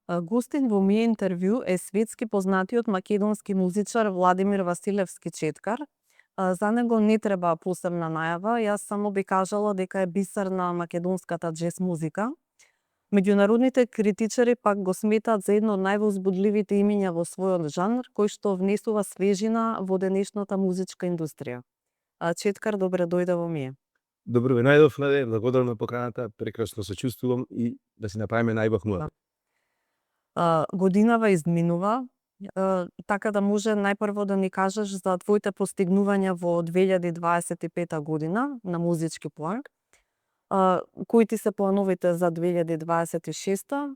Гостин во мие интервју е светски познатиот македонски музичар Владимир Василевски Четкар. За него не треба посебна најава, јас само би кажала дека е бисер на македонската џез музика. Меѓународните критичари пак го сметаат за едно од највозбудливите имиња во својот жанр, кој што внесува свежина во денешната музичка индустрија. Четкар, добре дојде во мие. Добро ве најдов, Наде, благодарам на поканата, прекрасно се чувствувам и да си направиме најбав муабет. Годинава изминува, така да може најпрво да ни кажеш за твоите постигнувања во 2025 година на музички план. Кои ти се плановите за 2026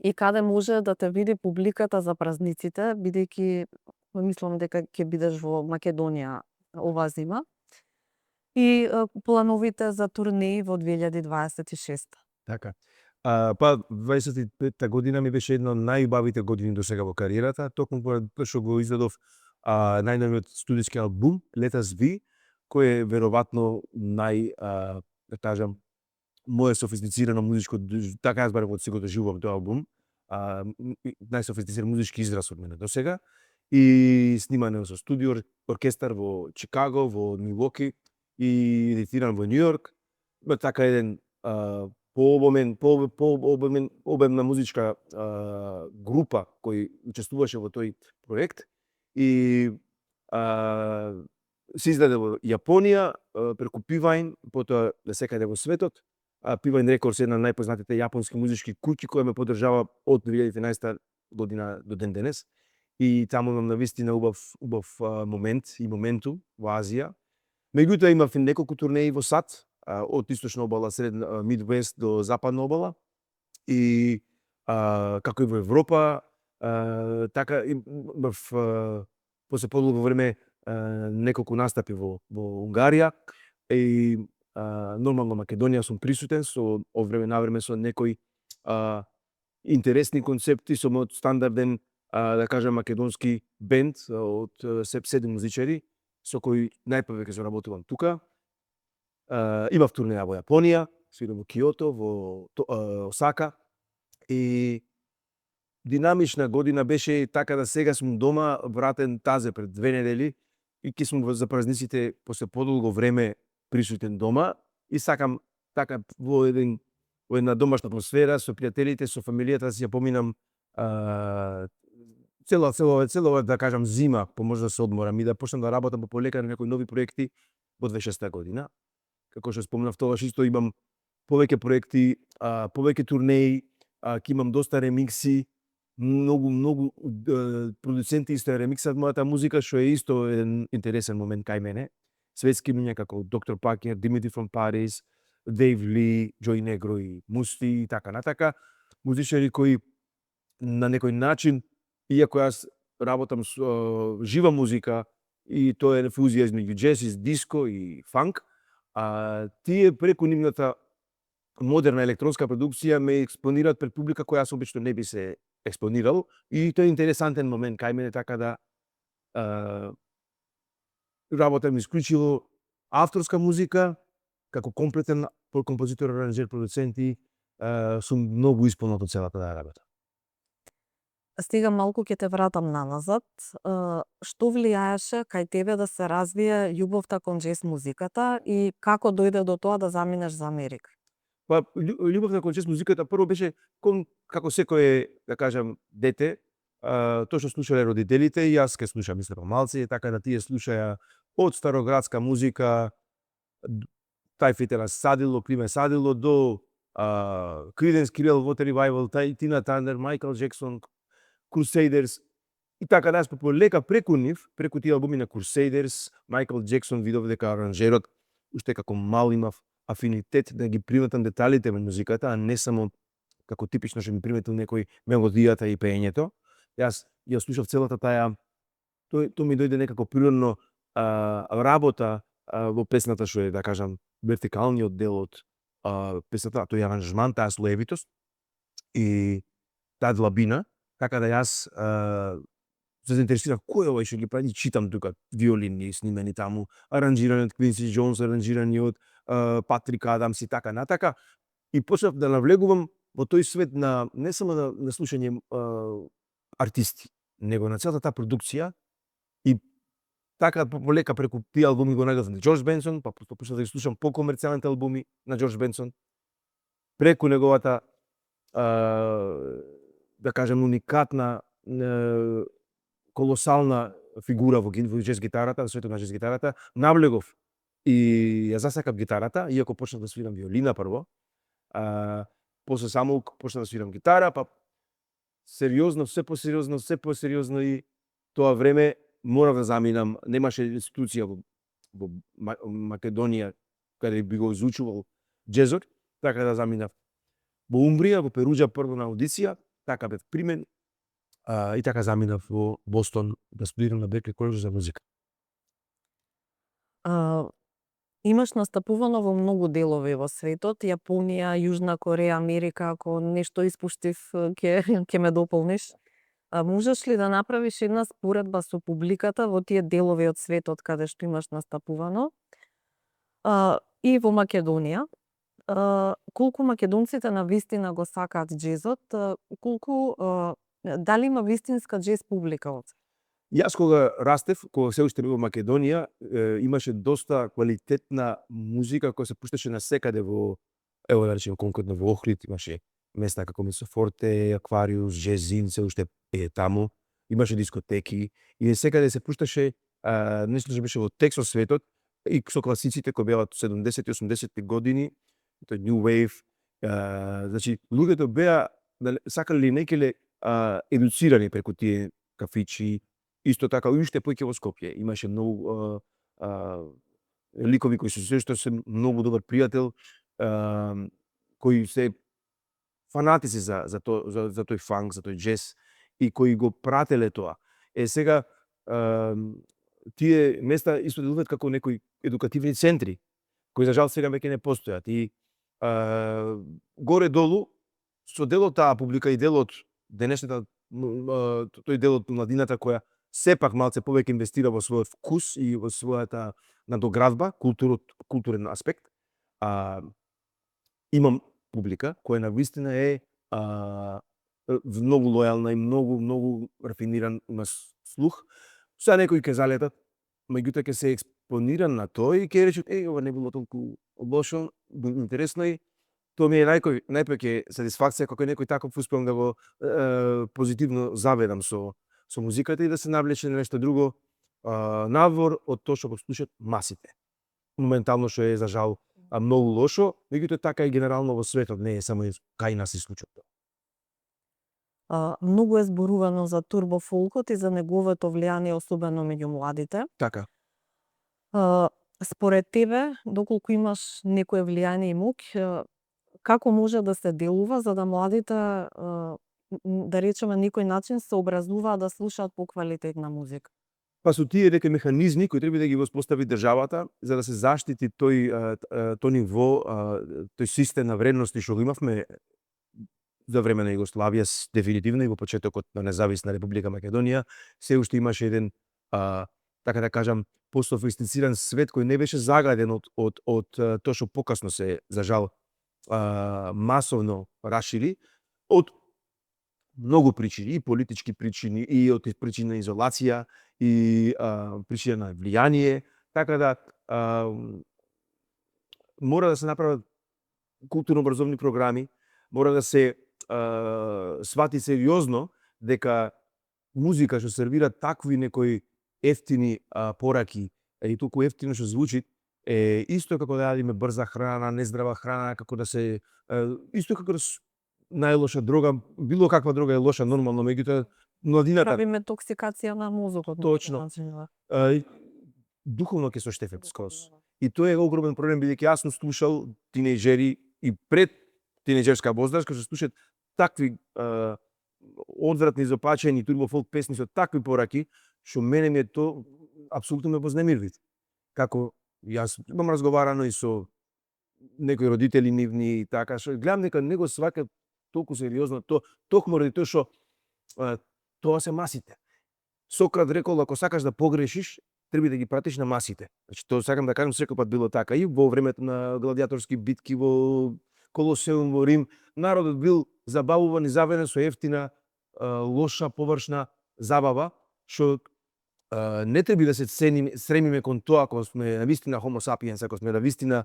и каде може да те види публиката за празниците, бидејќи мислам дека ќе бидеш во Македонија оваа зима. И плановите за турнеи во 2026. Така. Па 25-та година ми беше една од најубавите години до сега во кариерата, токму поради тоа што го издадов најновиот студиски албум Let Us Be, кој е веројатно да кажам, мое софистицирано музичко, така јас барем од сега доживувам тој албум, најсофистициран музички израз од мене до сега, и снимане со студио оркестар во Чикаго, во Милуоки и едитиран во Њу Јорк. Така еден обемна музичка група кој учествуваше во тој проект и се издаде во Јапонија преку Pivine, потоа секаде во светот. Pivine Records е една од најпознатите јапонски музички куќи која ме поддржава од 2013 година до ден денес. И таму имам навистина убав момент и моментум во Азија. Меѓутоа имав неколку турнеи во САД, од источна обала, средна, Мидвест до западна обала и како и во Европа, така после подолго време неколку настапи во Унгарија и нормално Македонија сум присутен со од време на време со некои интересни концепти, со мојот стандарден да кажам македонски бенд од 7 музичари со кои најповеќе соработувам тука. Имав турнеја во Јапонија, свирам во Киото, во Осака и динамична година беше, така да сега сум дома, вратен тазе пред 2 недели и ќе сум за празниците после подолго време присутен дома и сакам така во една домашна атмосфера со пријателите, со фамилијата да си ја поминам цела да кажам зима, може да се одморам и да почнам да работам полека на некои нови проекти во 26-та година. Како што спомнав, тогаш исто имам повеќе проекти, повеќе турнеи, ќе имам доста ремикси, многу продуценти исто ремиксат мојата музика, што е исто еден интересен момент кај мене. Светски имиња како Доктор Пакер, Dimitri from Paris, Дейв Ли, Джои Негро и Мусти и така натака. Музичари кои на некој начин, иако јас работам со жива музика и тоа е фузија измеѓу џез и диско и фанк, тие преку нивната модерна електронска продукција ме експонираат пред публика која јас обично не би се експонирал и тоа е интересантен момент кај мене, така да работам исклучиво авторска музика, како комплетен композитор, аранжер, продуцент и сум многу исполнет од целата таа работа. Стига малку ќе те вратам наназад. Што влијаеше кај тебе да се развие љубовта кон џез музиката и како дојде до тоа да заминеш за Америка? Па, љубовта кон џез музиката прво беше како секое, да кажам, дете, тоа што слушале родителите и јас ке слушам исто помалци, така да тие слушаја од староградска музика, Тајфите на Садило, Климе Садило, до Creedence Clearwater Revival, Тина Танер, Майкл Джексон, Crusaders. И така да јас полека преку нив, преку тие албуми на Crusaders, Майкл Джексон, видов дека аранжерот, уште како мал имав афинитет да ги приметам деталите во музиката, а не само како типично што ми приметил некој мелодијата и пеењето. Јас ја слушав целата таа, тоа ми дојде некако природно работа во песната што е, да кажам, вертикалниот дел од песната, тој аранжман, таа слоевитост и таа длабина, така да јас се заинтересирав кој е овој што ги прави, читам тука виолини снимени таму, аранжирани од Квинси Џонс, аранжирани од Патрик Адамс и така натака, и почнав да навлегувам во тој свет на не само на слушање артисти, него на целата таа продукција и така полека преку тие албуми го најдов на Џорџ Бенсон, па почнав да ги слушам покомерцијалните албуми на Џорџ Бенсон, преку неговата да кажем уникатна колосална фигура во џез гитарата, во светот на џез гитарата, навлегов и ја засакав гитарата, иако почнав да свирам виолина прво, после само почнав да свирам гитара, па сериозно, се посериозно и тоа време морав да заминам, немаше институција во Македонија каде би го изучувал џезот, така да заминав во Умбрија, во Перуџа прво на аудиција, така бев примен и така заминав во Бостон да студирам на Беркли колеж за музика. Имаш настапувано во многу делови во светот, Јапонија, Јужна Кореја, Америка, ако нешто испуштив ќе ме дополниш. Можеш ли да направиш една споредба со публиката во тие делови од светот каде што имаш настапувано? И во Македонија, колку македонците на вистина го сакаат џезот, колку дали има вистинска џез публика од? Јас кога растев, кога се уште бев во Македонија, имаше доста квалитетна музика која се пушташе на секаде во, ево да речеме конкретно во Охрид, имаше места како Месофорте, Аквариус, Џезин, се уште е таму, имаше дискотеки и секаде се пушташе нешто што беше во текст со светот и со класиците кои беа 70 и 80 години, тој New Wave, значи луѓето беа сакале или не келе едуцирани преку тие кафичи. Исто така уште поќе во Скопје имаше многу ликови кои се што се многу добар пријател, кои се фанатици за тој фанк, за тој џез и кои го прателе тоа. Сега тие места исто делуваат како некои едукативни центри кои за жал сега веќе не постојат и горе долу со дел од таа публика и дел од денешната тој дел од младината која сепак малце повеќе инвестира во својот вкус и во својата надоградба, културен аспект. Имам публика која навистина е многу лојална и многу рафиниран, има слух. Сега некои ќе залетат, меѓутоа ќе се експонира на тој и ќе речат ова не било толку лошо, интересно и тоа ми е најпреќе сатисфакција кога некој таков успеам да го позитивно заведам со музиката и да се навлече на нешто друго надвор од тоа што го слушаат масите. Моментално што е за жал многу лошо, меѓутоа така и генерално во светот, не е само кај нас и случајот. Многу е зборувано за турбофолкот и за неговото влијание особено меѓу младите. Така. Според тебе, доколку имаш некое влијание и моќ, како може да се делува за да младите, да речеме, на некој начин се образуваат да слушаат поквалитетна музика? Па со тие некои механизми кои треба да ги воспостави државата за да се заштити тој ниво, тој систем на вредности што го имавме за време на Југославија, дефинитивно и во почетокот на независна Република Македонија, се уште имаше еден, така да кажам, пософистициран свет кој не беше загаден од тоа што покасно се, за жал, масовно рашири, од многу причини, и политички причини, и од причини на изолација, и причина на влијание, така да мора да се направат културно-образовни програми, мора да се свати сериозно дека музика што сервира такви некои ефтини пораки и толку ефтино што звучи, е исто како да јадиме брза храна, нездрава храна, како да се исто како да најлоша дрога, било каква дрога е лоша нормално, меѓутоа младината правиме токсикација на мозокот. Точно. Духовно ќе се оштефат скроз. И тоа е огромен проблем, бидејќи јас сум слушал тинејџери и пред тинејџерска возраст, кои се слушаат такви одвратни, изопачени турбофолк песни со такви пораки, што мене ми е то апсолутно ме вознемирви. Како јас имам разговарано и со некои родители нивни и така, што гледам дека не го сваќаат толку сериозно токму ради тоа што тоа се масите. Сократ рекол, ако сакаш да погрешиш, треба да ги пратиш на масите. Значи, тоа сакам да кажам, секој пат било така и во времето на гладиаторски битки, во Колосеум во Рим, народот бил забавуван и заведен со ефтина, лоша, површна забава, што не треба да се стремиме кон тоа ако сме навистина homo sapiens, ако сме навистина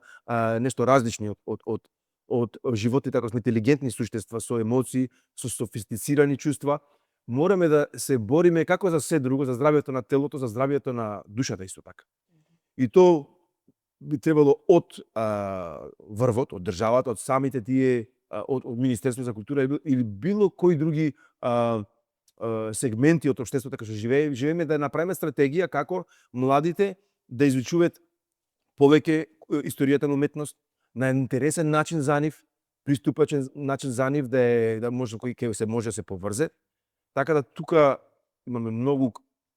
нешто различни од животите, ако сме интелигентни суштества со емоции, со софистицирани чувства, мораме да се бориме како за се друго, за здравието на телото, за здравието на душата исто така. И то би требало од врвот, од државата, од самите тие, од Министерство за култура или било кои други сегменти од општеството како што живееме, да направиме стратегија како младите да изучуваат повеќе историјата на уметност на интересен начин за нив, приступачен начин за нив, да може кој ќе се може да се поврзе. Така да тука имаме многу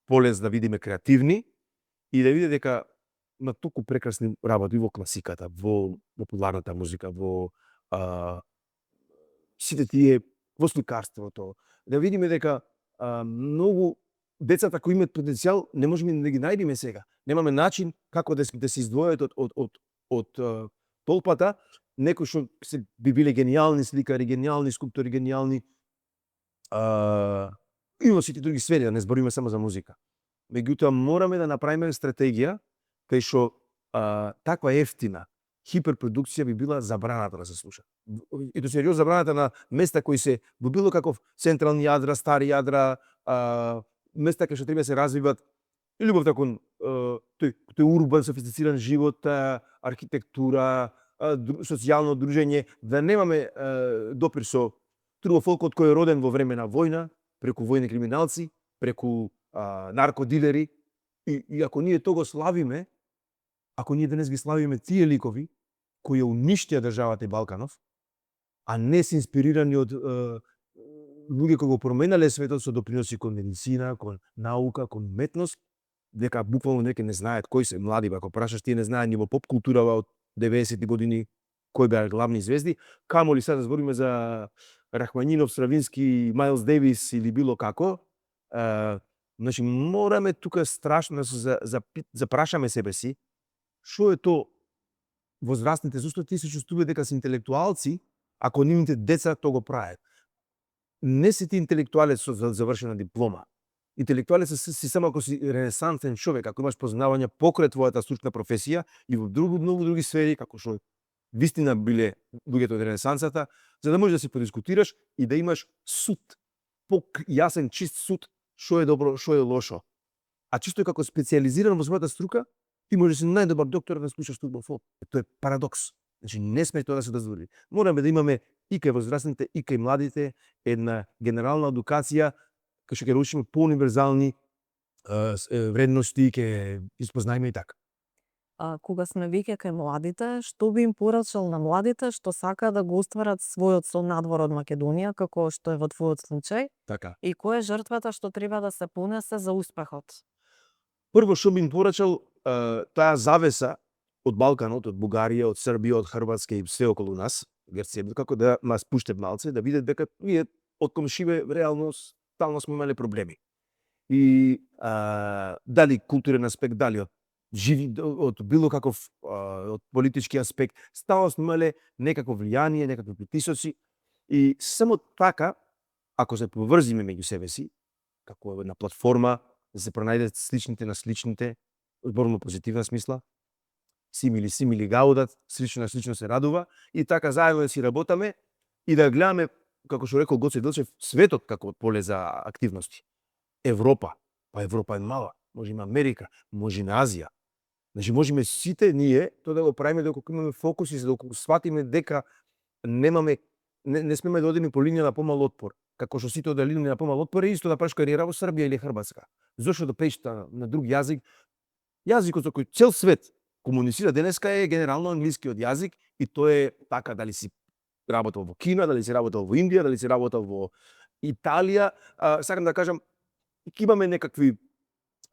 полез да видиме креативни и да види дека има толку прекрасни работи во класиката, во популарната музика, во сите тие, во сликарството, да видиме дека многу децата кои имаат потенцијал не можеме да ги најдеме сега. Немаме начин како да се издвојат од толпата, некои што би биле гениални сликари, гениални скулптори, гениални и во сите други сфери, да не збориме само за музика. Меѓутоа мораме да направиме стратегија кај што таква ефтина хиперпродукција би била забраната да се слуша. И до сериозно забраната на места кои се во било каков централни јадра, стари јадра, места кај што треба да се развиват и љубовта кон тој урбан софистициран живот, архитектура, социјално дружење, да немаме допир со трубофолкот кој е роден во време на војна, преку војни криминалци, преку наркодилери, и ако ние тоа го славиме, ако ние денес ги славиме тие ликови кои ја уништија државата и Балканов, а не се инспирирани од луѓе кои го променале светот со доприноси кон медицина, кон наука, кон уметност, дека буквално неки не знаат кои се млади, ако прашаш тие не знаат ни во поп културава од 90-ти години кои беа главни звезди, камоли сега да збориме за Рахманинов, Стравински, Мајлс Дейвис или било како. Значи мораме тука страшно да се запрашаме себе си што е то возрастните, зашто тие се чувствуваат дека се интелектуалци, ако нивните деца тоа го прават. Не си ти интелектуалец со завршена диплома. Интелектуалец си само ако си ренесансен човек, ако имаш познавање покрај твојата стручна професија и во многу други сфери, како што вистина биле луѓето од ренесансата, за да можеш да се подискутираш и да имаш суд, јасен, чист суд, што е добро, што е лошо. А чисто како специјализиран во својата струка, ти можеш да си најдобар доктор да слушаш фудбал фолк. Тоа е парадокс. Значи не сме тоа да се дозволи. Мораме да имаме и кај возрастните и кај младите една генерална едукација кај што ќе научиме поуниверзални вредности, ќе испознаеме и така. Кога сме веќе кај младите, што би им порачал на младите што сака да го остварат својот сон надвор од Македонија, како што е во твојот случај? Така. И која е жртвата што треба да се понесе за успехот? Прво што би им порачал, таа завеса од Балканот, од Бугарија, од Србија, од Хрватска и се околу нас, Грција, како да ма спуштат малце, да видат дека ние од комшиве реално стално сме имале проблеми. И дали културен аспект, дали од било каков од политички аспект, стално сме имале некакво влијание, некакви притисоци и само така, ако се поврзиме меѓу себе си, како една платформа, да се пронајдат сличните на сличните, зборно позитивна смисла, симили гаудат, слично на слично се радува и така заедно да си работаме и да гледаме, како што рекол Гоце Делчев, светот како поле за активности. Европа, па Европа е мала, може има Америка, може на Азија. Значи можеме сите ние тоа да го правиме доколку имаме фокус и за доколку сватиме дека немаме не смеме да одиме по линија на помал отпор. Како што сите одели на помал отпор е исто да правиш кариера во Србија или Хрватска. Зошто да пееш на друг јазик? Јазикот со кој цел свет комуницира денеска е генерално англискиот јазик и тоа е така дали си работел во Кина, дали си работел во Индија, дали си работел во Италија, сакам да кажам ќе имаме некакви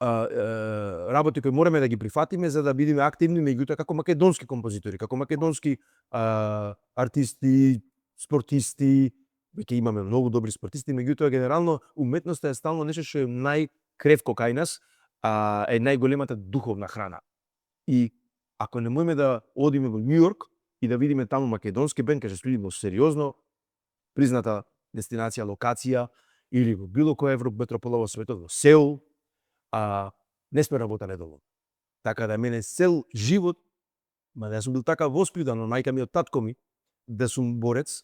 работи кои мораме да ги прифатиме за да бидеме активни, меѓутоа како македонски композитори, како македонски артисти, спортисти, веќе имаме многу добри спортисти, меѓутоа генерално уметноста е стално нешто што е најкревко кај нас, е најголемата духовна храна. И ако не можеме да одиме во Њујорк, и да видиме таму македонски бенд, кај што во сериозно призната дестинација, локација или во било која европметропола во светот, во Сеул, не сме работеле доволно. Така да мене цел живот, ма да сум бил така воспитан од мајка ми, од татко ми, да сум борец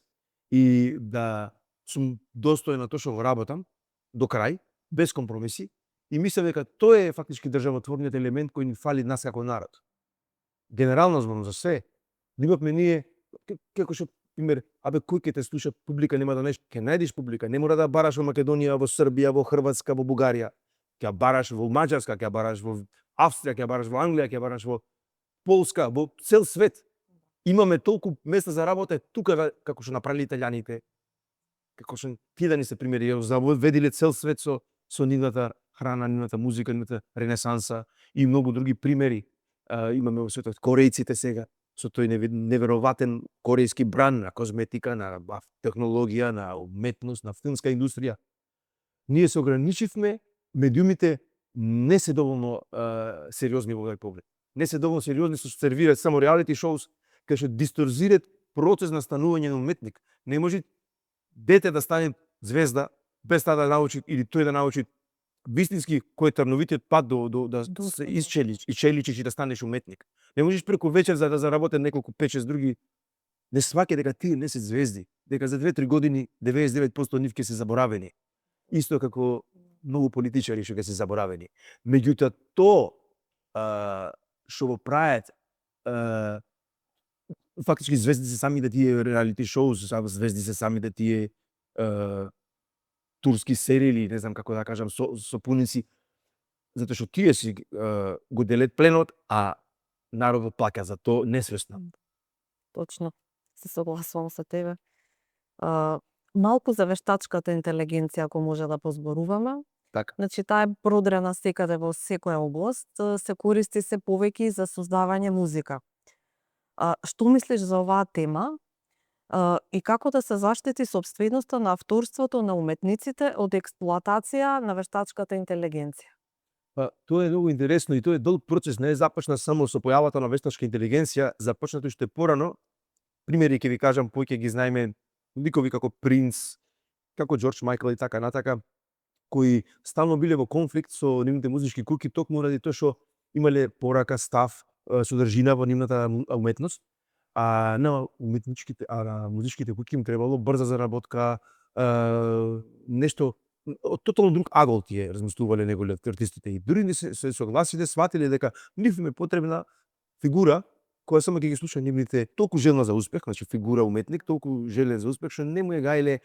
и да сум достоен на тоа што го работам до крај, без компромиси, и мислам дека тоа е фактички државотворниот елемент кој ни фали нас како народ. Генерално зборно за све, имавме ние како што пример, кој ќе те слуша, публика нема да нешто, ќе најдеш публика, не мора да бараш во Македонија, во Србија, во Хрватска, во Бугарија, ќе бараш во Маđарска, ќе бараш во Австрија, ќе бараш во Англија, ќе бараш во Полска, во цел свет. Имаме толку места за работа тука, како што направиле италијаните, како што тие да ни се примери, заведиле цел свет со нивната храна, нивната музика, нивната ренесанса и многу други примери. Имаме во светот корејците сега, со тој невероватен корејски бран на козметика, на технологија, на уметност, на филмска индустрија. Ние се ограничивме, медиумите не се доволно сериозни во овој поглед. Не се доволно сериозни со сервираат само реалити шоус, кај што дисторзираат процес на станување на уметник. Не може дете да стане звезда без да научи или тој да научи вистински кој е трновитиот пат да се исчеличиш и да станеш уметник. Не можеш преку вечер за да заработат неколку 5-6 други. Не сваќа дека тие не се звезди, дека за 2-3 години 99% од нив ќе се заборавени. Исто како многу политичари што ќе се заборавени. Меѓутоа тоа што го прават фактички звезди се самите тие реалити шоу, звезди се самите тие турски серијали, не знам како да кажам, сопуници, затоа што тие си го делат пленот, а народот плаќа за тоа несвесно. Точно, се согласувам со тебе. Малку за вештачката интелигенција, ако може да позборуваме. Така. Значи, таа е продрена секаде во секоја област, се користи се повеќе за создавање музика. Што мислиш за оваа тема и како да се заштити сопственоста на авторството на уметниците од експлоатација на вештачката интелигенција? Тоа е многу интересно и тоа е долг процес, не е започна само со појавата на вештачка интелигенција, започнато уште порано. Примери ќе ви кажам, повеќе ги знаеме ликови како Принц, како Џордж Мајкл и така натака, кои стално биле во конфликт со нивните музички куќи токму ради тоа што имале порака, став, содржина во нивната уметност, на музичките куќи им требало брза заработка, нешто од тотално друг агол тие размислувале негови артистите и дури не се согласиле, сватиле дека нив им е потребна фигура која само ќе ги слуша нивните толку желна за успех, значи фигура уметник, толку желен за успех што не му е гајле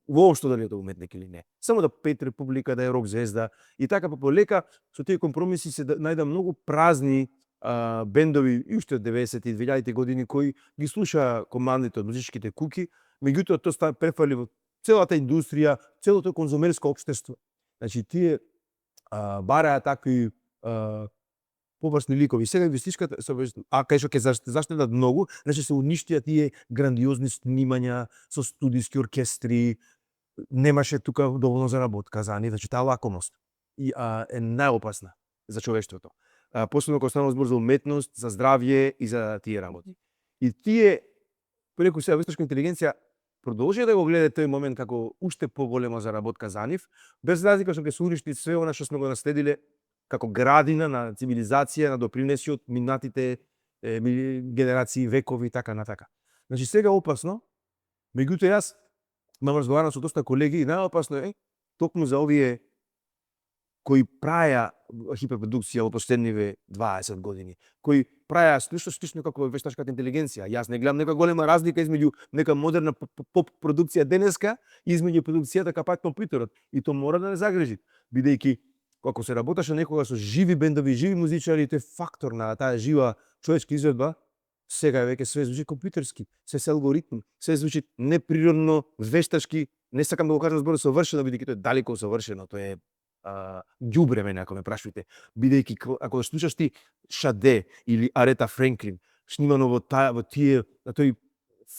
воопшто дали е тоа уметник или не. Само да петре публика, да е рок звезда и така полека со тие компромиси се најда многу празни бендови и уште од 90-ти и 2000-ти години кои ги слуша командите од музичките куќи, меѓутоа тоа префали во целата индустрија, целото конзумерско општество. Значи тие бараат такви површни ликови. Сега инвестичката, кај што ќе заштедат многу, значи се уништија тие грандиозни снимања со студиски оркестри, немаше тука доволно заработка за нив, значи таа лакомост е најопасна за човештвото. Посебно кога станува збор за уметност, за здравје и за тие работи. И тие, преку сега вештачка интелигенција, продолжија да го гледа тој момент како уште поголема заработка за нив, без разлика што ќе се уништи све она што сме го наследиле како градина на цивилизација, на допринеси од минатите генерации, векови и така натака. Значи сега опасно, меѓутоа јас разговарам со доста колеги и најопасно е токму за овие кои праја хиперпродукција во последниве 20 години, кои праја слично како вештачката интелигенција. Јас не гледам нека голема разлика измеѓу нека модерна поп продукција денеска и измеѓу продукцијата кај компјутерот. И тоа мора да не загрижи, бидејќи ако се работеше некога со живи бендови, живи музичари, тој фактор на таа жива човечка изведба, сега веќе све звучи компјутерски, се алгоритми, се звучи неприродно, вештачки. Не сакам да го кажам зборот совршено, бидејќи тоа е далеко совршено, тоа е ѓубре мене ако ме прашувате, бидејќи ако слушаш ти Шаде или Арета Френклин, снимано во тој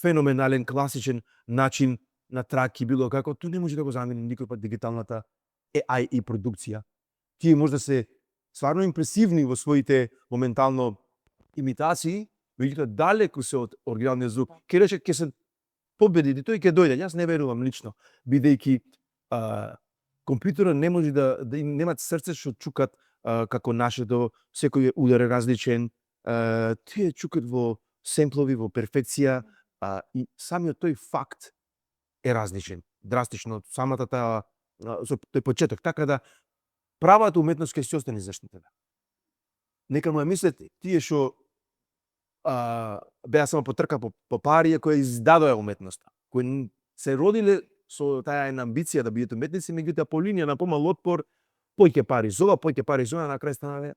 феноменален класичен начин на траки, било како, тоа не може да го замени никој пат дигиталната AI и продукција. Тие може да се стварно импресивни во своите моментално имитации, меѓутоа далеку се од оригиналниот звук. Ке рече ќе се победи и тој ќе дојде. Јас не верувам лично, бидејќи компјутерот не може да немат срце што чукат како нашето, секој удар е различен, тие чукат во семплови, во перфекција, и самиот тој факт е различен, драстично, самата таа со тој почеток, така да правата уметност ќе се остане заштитена. Нека му ја мислат тие што беа само потрка по пари, кои издадоа уметноста, кои се родиле со таа една амбиција да бидат уметници, меѓутоа по линија на помал отпор, поќе пари за ова, поќе пари за она, на крај станале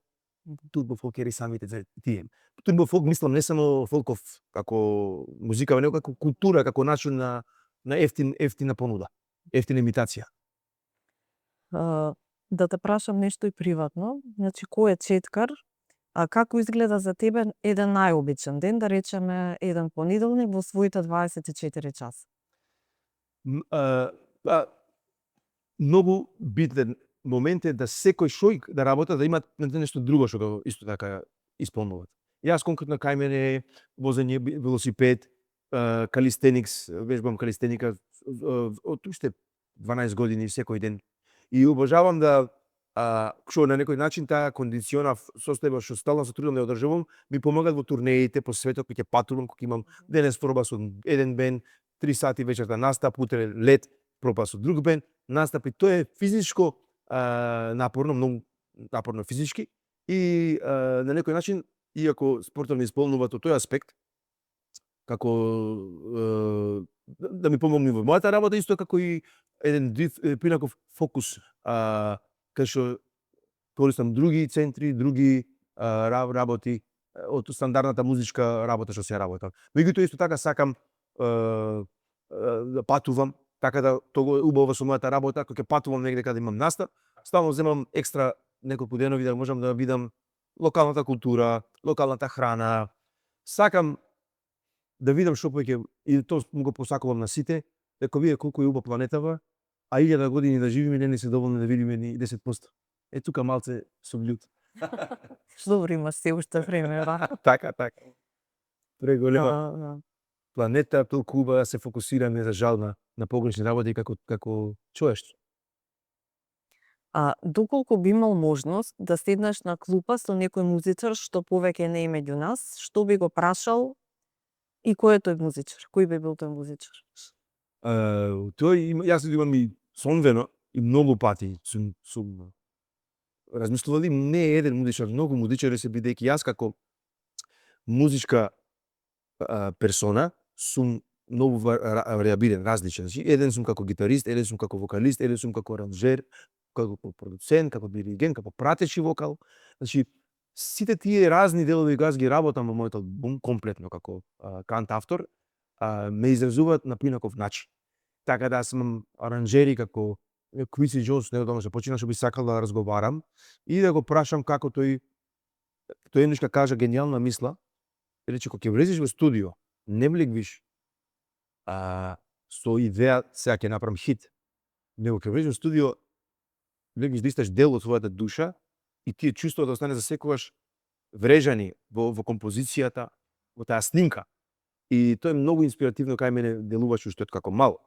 турбо фолкери самите тие. Турбо фолк мислам не само фолков како музика, него како култура, како начин на ефтина понуда, ефтина имитација. Да те прашам нешто и приватно, значи кој е четкар, како изгледа за тебе еден најобичен ден, да речеме еден понеделник во своите 24 часа? Многу битен момент е да секој што да работа да има нешто друго што го исто така исполнуваат. Јас конкретно кај мене возење велосипед, калистеникс, вежбам калистеника од уште 12 години секој ден. И обожавам да што на некој начин таа кондициона состојба што стално се трудам да ја одржувам, ми помагаат во турнеите по светот кој ќе патувам, кога имам денес проба со еден бенд, 3 сати вечерта настап, утре лет проба со друг бенд, настап, и тоа е физичко напорно, многу напорно физички, и на некој начин, иако спортот ми исполнува од тој аспект, како да ми помогне во мојата работа, исто како и еден принаков фокус, кај што користам други центри, други работи од стандардната музичка работа што се работам. Меѓутоа исто така сакам да патувам, така да тоа е убаво со мојата работа, кога ќе патувам негде каде имам настап, стално земам екстра неколку денови да можам да видам локалната култура, локалната храна. Сакам да видам што поќе, и тоа го посакувам на сите, дека виде колку е убава планетава, а 1000 години да живееме не ни се доволни да видиме ни 10%. Е тука малце сум љут. Добро, имаш се уште време, да? Така. Преголема планета, толку убава да се фокусираме за жал на погрешни работи како човештво. Доколку би имал можност да седнеш на клупа со некој музичар што повеќе не е меѓу нас, што би го прашал и кој е тој музичар? Кој би бил тој музичар? Јас имам и сонвено и многу пати сум размислували, не е еден музичар, многу музичари се, бидејќи јас како музичка персона сум многу вариабилен, различен. Еден сум како гитарист, еден сум како вокалист, еден сум како аранжер, како продуцент, како диригент, како пратечи вокал. Значи, сите тие разни делови кога ги работам во мојот албум комплетно како кантавтор, ме изразуваат на принаков начин. Така да аз имам аранжери како Квинси Джонс, неодамна што почина, што би сакал да разговарам и да го прашам како тој еднашка кажа генијална мисла, рече кога ќе влезеш во студио, не влегвиш со идеја сега ќе направам хит, него ќе влезеш во студио, влегвиш да исташ дел од својата душа и тие чувства да остане за секогаш врежани во композицијата, во таа снимка. И тоа е многу инспиративно кај мене делуваше уште како мал.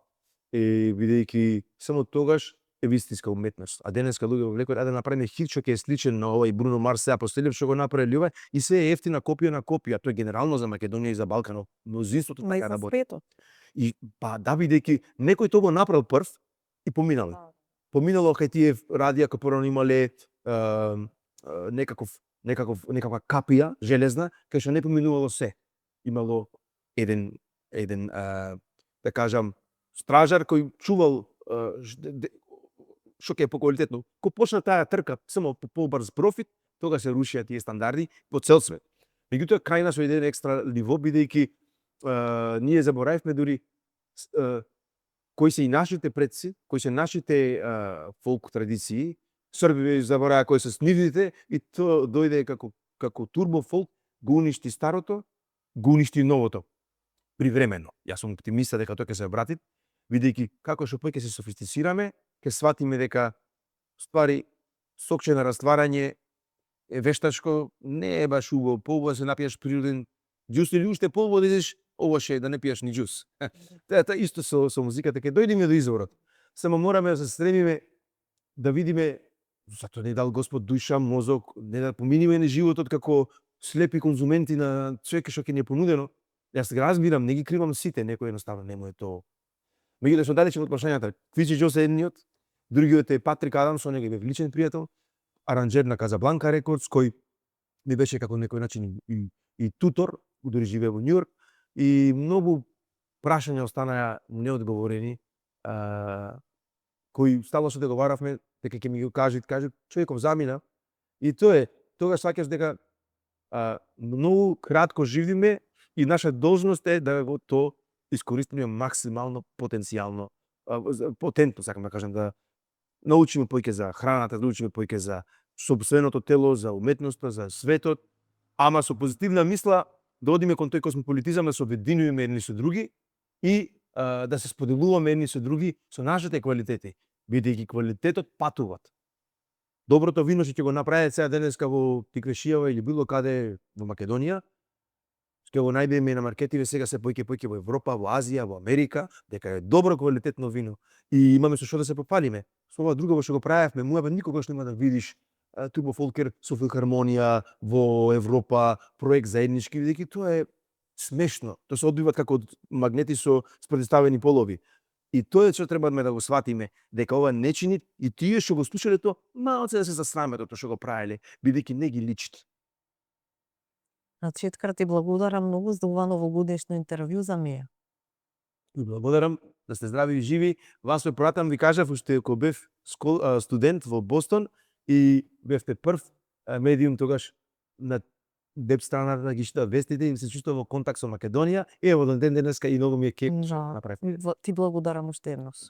Бидејќи само тогаш е вистинска уметност. А денеска луѓе влекот да направиме хит што ќе е сличен на овој Бруно Марс, сега последен што го направи ова, и се е ефтина копија на копија. Тоа е генерално за Македонија и за Балканот. Мнозинството така работи. И да, бидејќи некој тоа го направил прв и поминал. Поминало кај тие радија кои порано имале некаква капија железна, кај што не поминувало се. Имало еден да кажам стражар кој чувал што ќе е поквалитетно. Кога почна таа трка само по побрз профит, тога се рушија тие стандарди по цел свет. Меѓутоа кај нас еден екстра ниво, бидејќи ние заборавивме дури кои се и нашите предци, кои се нашите фолк традиции, Срби забораваа кои се нивните, и тоа дојде како турбо фолк, го уништи старото, го уништи новото. Привремено. Јас сум оптимиста дека тоа ќе се врати, бидејќи како што ќе се софистицираме, ќе сватиме дека ствари сокче на растварање е вештачко, не е баш убаво, поубаво се напиеш природен џус или уште полво да изеш, овоше да не пиеш ни џус. Тоа исто со музиката, ќе дојдеме до изворот. Само мораме да се стремиме да видиме зато не дал Господ душа, мозок, не да поминиме на животот како слепи конзументи на све што ќе ни е понудено. Јас ги разбирам, не ги кривам сите, некој едноставно не му е тоа. Меѓутоа што далече од прашањата, Квинси Џонс е едниот, другиот е Патрик Адамс, со него бев личен пријател, аранџер на Казабланка Рекордс, кој ми беше како некој начин и тутор, дури живее во Њујорк, и многу прашања останаа неодговорени, кои стално се договаравме дека ќе ми ги кажат, човеков замина, и тоа е, тогаш сваќаш дека многу кратко живиме и наша должност е да го то искористиме максимално потенцијално, потентно, сакам да кажам, да научиме поиќе за храната, да научиме поиќе за сопственото тело, за уметноста, за светот, ама со позитивна мисла да одиме кон тој космополитизам, да се обединуваме едни со други и да се споделуваме едни со други со нашите квалитети, бидејќи квалитетот патуваат. Доброто вино што ќе го направи сега денеска во Тиквешијава или било каде во Македонија, ќе го најдеме на маркетиве сега се поиќе во Европа, во Азија, во Америка, дека е добро квалитетно вино и имаме со што да се попалиме. Со ова друго што го правевме, муабет никогаш нема да видиш Тубо Фолкер со филхармонија во Европа, проект заеднички, бидејќи тоа е смешно. Тоа се одбиваат како магнети со спретставени полови. И тоа е што треба да го сватиме, дека ова не чини и тие што го слушале тоа, малце да се засрамат од тоа што го правеле, бидејќи не ги личи. На Четкар ти благодарам многу за ова новогодишно интервју за мене. Ви благодарам, да сте здрави и живи. Вас ве пратам, ви кажав уште кога бев студент во Бостон и бевте прв медиум тогаш на веб страната да ги читав вестите и се чувствував во контакт со Македонија. И ево до ден денеска и многу ми е кеф што направив. Ти благодарам уште еднаш.